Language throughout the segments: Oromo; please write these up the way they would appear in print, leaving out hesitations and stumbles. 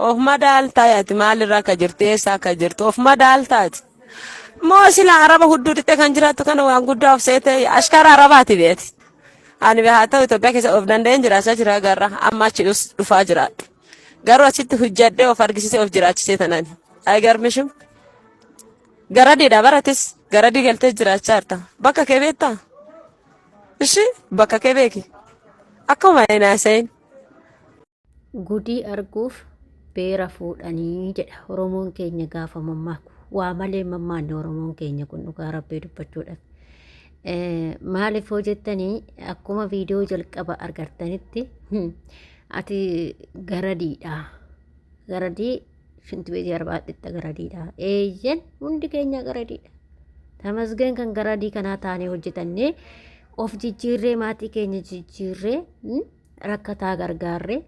Of madaaltaa ati maalirra akka jirtu eessa akka jirtu of madaaltaati. Moo sila araba hudduu dhixxee kan jiraattu kana waan guddaa of seete ashkara arabaati beeti. Ani haa ta'u Itoophiyaa keessa of danda'een jiraachaa jira garra amma achi dhufaa jiraadha. Garuu achitti hojjadhee of argisisee of jiraachisee tanani. Agarmishum. Garadiidha baratis garadii galtee jiraachaa jirta. Bakka kee beektaa? Ishi bakka kee beeki. Akkuma hin haasa'in. Gudii arguuf beera fuudhanii jedha Oromoon keenya gaafa mammaaku. Waa malee mammaanne Oromoon keenya kun dhugaa rabbii dubbachuudhaaf. Maaliif hoo jettanii akkuma viidiyoo jalqaba argartanitti ati garadiidha. Garadii shintibeetii arbaadhitta garadiidha. Eeyyen hundi keenya garadiidha. Tamasgeen kan garadii kanaa taanee hojjetannee of jijjiirree maatii keenya jijjiirree rakkataa gargaarree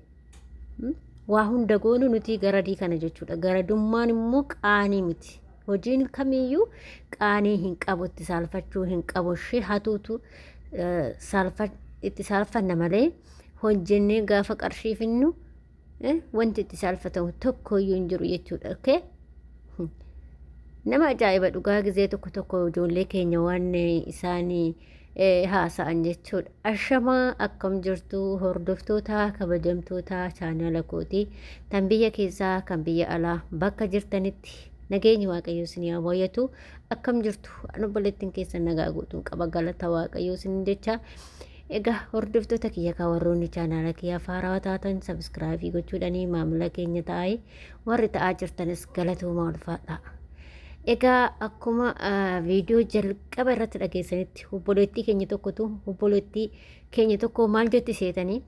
waa hunda goonu nuti garadii kana jechuudha. Garadummaan immoo qaanii miti. Hojiin kamiyyuu qaanii hin qabu, itti saalfachuu hin qabu. Ishee hatuutu itti saalfanna malee hojjennee gaafa qarshii finnu wanti itti saalfatamu tokkoyyuu hin jiru jechuudha. Okay? Nama ajaa'iba dhugaa gizee tokko tokko ijoollee keenya waan isaanii haasa'an jechuudha. Ashamaa akkam jirtu hordoftoota kabajamtoota chaanala kootii tan biyya keessaa kan biyya alaa bakka jirtanitti nageenyi waaqayyoo isin haa baay'atu. Akkam jirtu an obboleettiin keessan nagaa guutuun qaba galata waaqayyoo isin jecha. Egaa hordoftoota kiyya kan warroonni chaanala kiyya haarawaa taatan sabiskiraabii gochuudhanii maamila keenya ta'aa warri ta'aa jirtanis galatooma ulfaadha. Egaa akkuma viidiyoo jalqaba irratti dhageessanitti obboleettii keenya tokkotu obboleettii keenya tokko maal jetti seetanii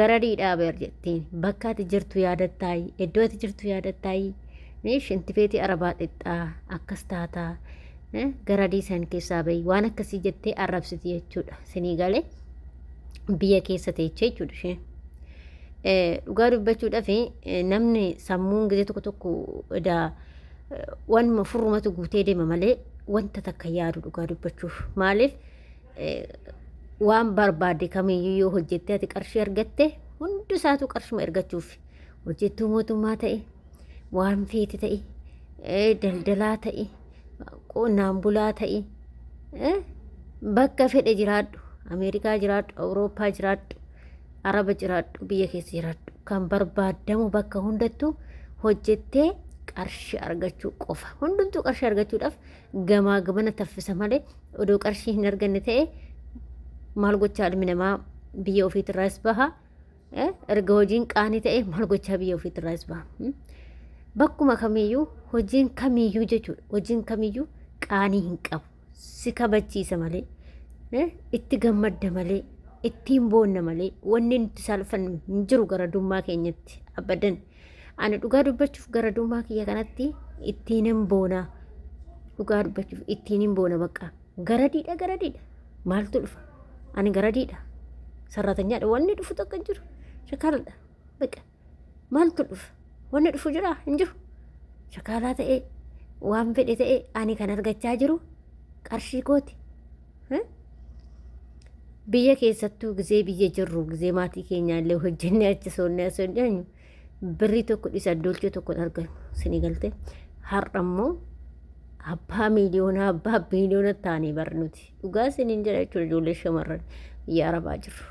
gara dhiidhaa ber jettiin bakka ati jirtu yaadattaayi iddoo ati jirtu yaadattaayi shintifeetii arabaa xixxaa akkas taataa gara dhiisan keessaa bahi waan akkasii jettee arrabsiti jechuudha sinii galee biyya keessa teechee jechuudha isheen. Dhugaa dubbachuudhaaf namni sammuun gizee tokko tokko edaa wanuma furrumatu guutee deema malee wanta takka yaadu dhugaa dubbachuuf maaliif waan barbaadde kamiyyuu yoo hojjette ati qarshii argatte hundi isaatu qarshuma ergachuuf hojjettuu mootummaa ta'e waan feete ta'e daldalaa ta'e qonnaan bulaa ta'e bakka fedhe jiraadhu Ameerikaa jiraadhu Awurooppaa jiraadhu Araba jiraadhu biyya keessa jiraadhu kan barbaadamu bakka hundattuu hojjettee qarshii argachuu qofa. Hundumtuu qarshii argachuudhaaf gamaa gamana taffisa malee odoo qarshii hin arganne ta'e maal gochaa ilmi namaa biyya ofiitirraas baha. Erga hojiin qaanii ta'e maal gochaa biyya ofiitirraas baha. Bakkuma kamiyyuu hojiin kamiyyuu jechuudha. Hojiin kamiyyuu qaanii hin qabu. Si kabachiisa malee itti gammadda malee ittiin boonna malee wanni nuti saalfannu hin jiru garadummaa keenyatti abadan. Ani dhugaa dubbachuuf garadummaa kiyya kanatti ittiin hin boona. Dhugaa dubbachuuf ittiin hin boona bakka. Garadiidha garadiidha. Maaltu dhufa? Ani garadiidha. Sarratanyaadha. Wanni dhufu tokko hin jiru. Shakaaladha. Bakka. Maaltu dhufa? Wanni dhufu jira? Hin jiru. Shakaalaa ta'ee waan fedhe ta'ee ani kan argachaa jiru qarshii kooti. Biyya keessattuu gizee biyya jirru gizee maatii keenyaa illee hojjennee achi soonnee as hojjennu birrii tokko dhisa dolchee tokko hin argannu sinii galte har'a immoo abbaa miiliyoonaa abbaa biiliyoona taanii bar nuti dhugaa siniin jedha jechuudha ijoollee shamarran biyya arabaa jirru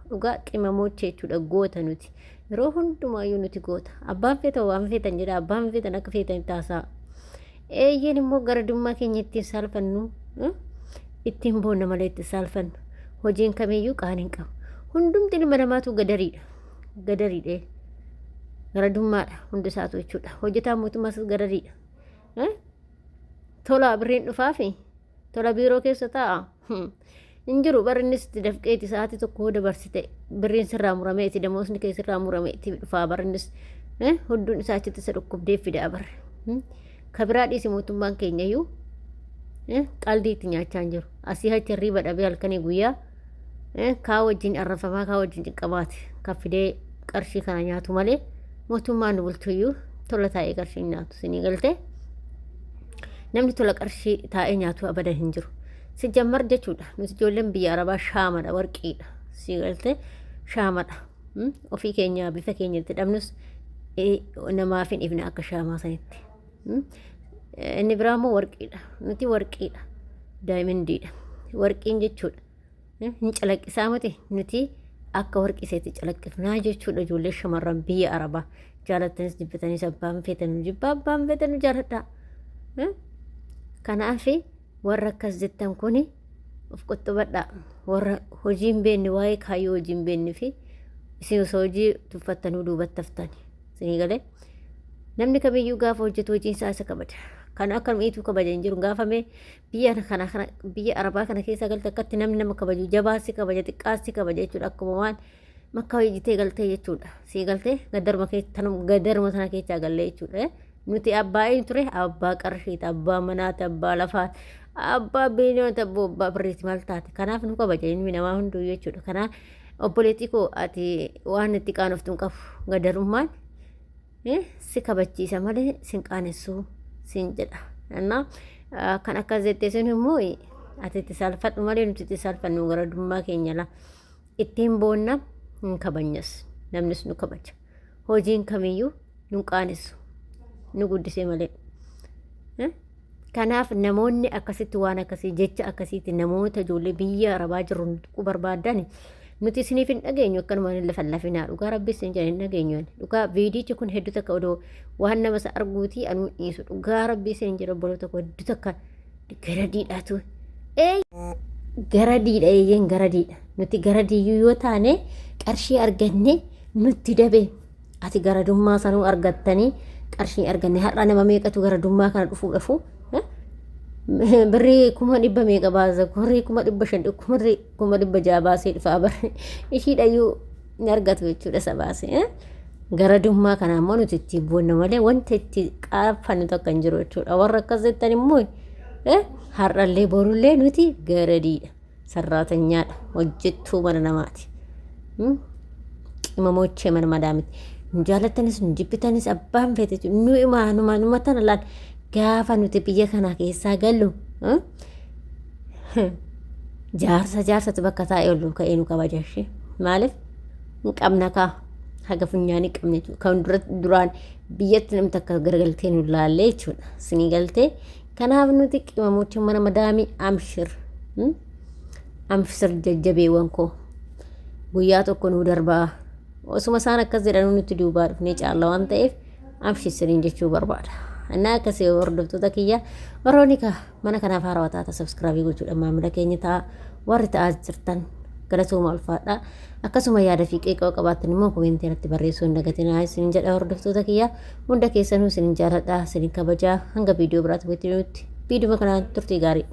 dhugaa qimamoocha jechuudha goota nuti yeroo hundumaayyuu nuti goota abbaan feetan waan feetan jedha abbaan feetan akka feetan taasaa Eeyyeen immoo garadummaa keenya ittiin saalfannu ittiin boonna malee ittiin saalfannu. Hojiin kamiyyuu qaanii hin qabu. Hundumti ilma namaatu gadariidha. Gadariidha. Garadummaadha hundi isaatu jechuudha. Hojjetaan mootummaas gadariidha. Tolaa birriin dhufaafi tola biiroo keessa taa'a. Hin jiru barri innis itti dafqeeti sa'aatii tokko hoo dabarsite birriin sirraa muramee itti damoosni kee sirraa muramee itti dhufaa barri innis hudduun isaa achitti isa dhukkubdee fidaa barri. Ka biraa dhiisi mootummaan keenya iyyuu qaldii itti nyaachaa hin jiru. Asii achi hirriiba dhabee halkanii guyyaa kaa wajjin arrafamaa kaa wajjin cinqamaati kan fidee qarshii kana nyaatu malee mootummaan nu bulchuyyuu tola taa'ee qarshii hin nyaatu sinii galtee. Namni tola qarshii taa'ee nyaatu abadan hin jiru. Si jammar jechuudha. Nuti ijoolleen biyya Arabaa shaamadha, warqiidha. Si galte shaamadha. Ofii keenya bifa keenya itti dhabnus Namaaf hin ifne akka shaamaa sanitti. Inni biraa immoo warqiidha. Nuti warqiidha. Daayimendiidha. Warqiin jechuudha. Hin calaqqisaa miti nuti akka warqii isheetti calaqqifnaa jechuudha ijoollee shamarran biyya Arabaa. Jaalattanis jibbitanis abbaan feetanu jibbaa abbaan feetanu jaaladhaa. Kanaaf warra akkas jettan kuni of qoxxobadhaa. Warra hojii hin beekne waa'ee kaayyoo hojii hin beekne fi isin osoo hojii tuffattanuu duubatti haftani. Isinii galee namni kamiyyuu gaafa hojjetu hojiin isaa isa kabaja. Kan akka miituu kabaja hin jiru gaafa mee biyya kana kana biyya arabaa kana keessa galte akkatti namni nama kabaju jabaas si kabaja xiqqaas si kabaja jechuudha akkuma waan makkaa hojjetee galtee jechuudha sii galtee gadaruma gadaruma sana keessaa gallee jechuudha nuti abbaa eenyu ture abbaa qarshiiti abbaa manaati abbaa lafaati abbaa biiliyoonati abbaa abbaa birriiti maal taate kanaaf nu kabaja ilmi namaa hunduu jechuudha kanaaf obboleettii koo ati waan itti qaanoftu hin qabu gadarummaan si kabachiisa malee sin qaanessuu sin jedha. Innaa kan akkas jettee sun immoo ati itti saalfadhu malee nuti itti saalfannu garadummaa keenya la ittiin boonna hin kabanyas namnis nu kabaja. Hojiin kamiyyuu nu qaanessu nu guddisee malee. Kanaaf namoonni akkasitti waan akkasii jecha akkasiitti namoota ijoollee biyya arabaa jiru tuquu barbaadan nuti isiniif hin dhageenyu akkanumaan hin lafa lafinaa dhugaa rabbi isin jedhan hin dhageenyu ani dhugaa viidiyichi kun hedduu takka odoo waan nama isa arguutii anuu dhiisu dhugaa rabbi isin jedha obboloota koo hedduu takka gara diidhaatu ee gara diidha eeyyeen gara diidha nuti gara diiyyuu yoo taane qarshii arganne nutti dabe Ati garadummaa sanuu argattanii qarshii arganne har'a nama meeqatu garadummaa kana dhufuu dhafu birrii 100,000 meeqa baasa birrii 500,000 birrii 600,000 baasee dhufaa barre ishiidhayyuu ni argatu jechuudha isa baase. Garadummaa kana immoo nuti itti boonna malee wanta itti qaaffannu tokko hin jiru jechuudha. Warra akkas jettan immoo har'allee borullee nuti garadiidha. Sarraatanyaadha. Hojjettuu mana namaati. Qimamochee mana madaamiti. Nu jaalattanis nu jibbitanis abbaan feete nu imaa numa numa tana laal gaafa nuti biyya kana keessaa gallu jaarsa jaarsatu bakka taa'ee ol ka'ee nu kabaja ishee maaliif hin qabna kaa haga funyaanii qabne jechuudha. Kan duraan biyyatti namni takka garagaltee nu laallee jechuudha. Sinii galtee Kanaaf nuti qimamocha mana madaamii amshir. Amshir jajjabeewwan koo. Guyyaa tokko nuu darbaa. Osuma isaan akkas jedhanuu nutti duubaa dhufnee caalla waan ta'eef amshir siniin jechuu barbaada. Innaa akkasii hordoftoota kiyya warroonni ka mana kanaaf haarawaa taata sabskraabii gochuudhaan maamila keenya ta'a warri ta'aa jirtan galatooma ulfaadha. Akkasuma yaada fi qeeqa qabaattan immoo komentii irratti barreessuu hin dagatinaa isin jedha hordoftoota kiyya. Hunda keessanuu isin jaaladha, isin kabajaa hanga viidiyoo biraatti walitti deebinutti viidiyoo kanaan turtii gaarii.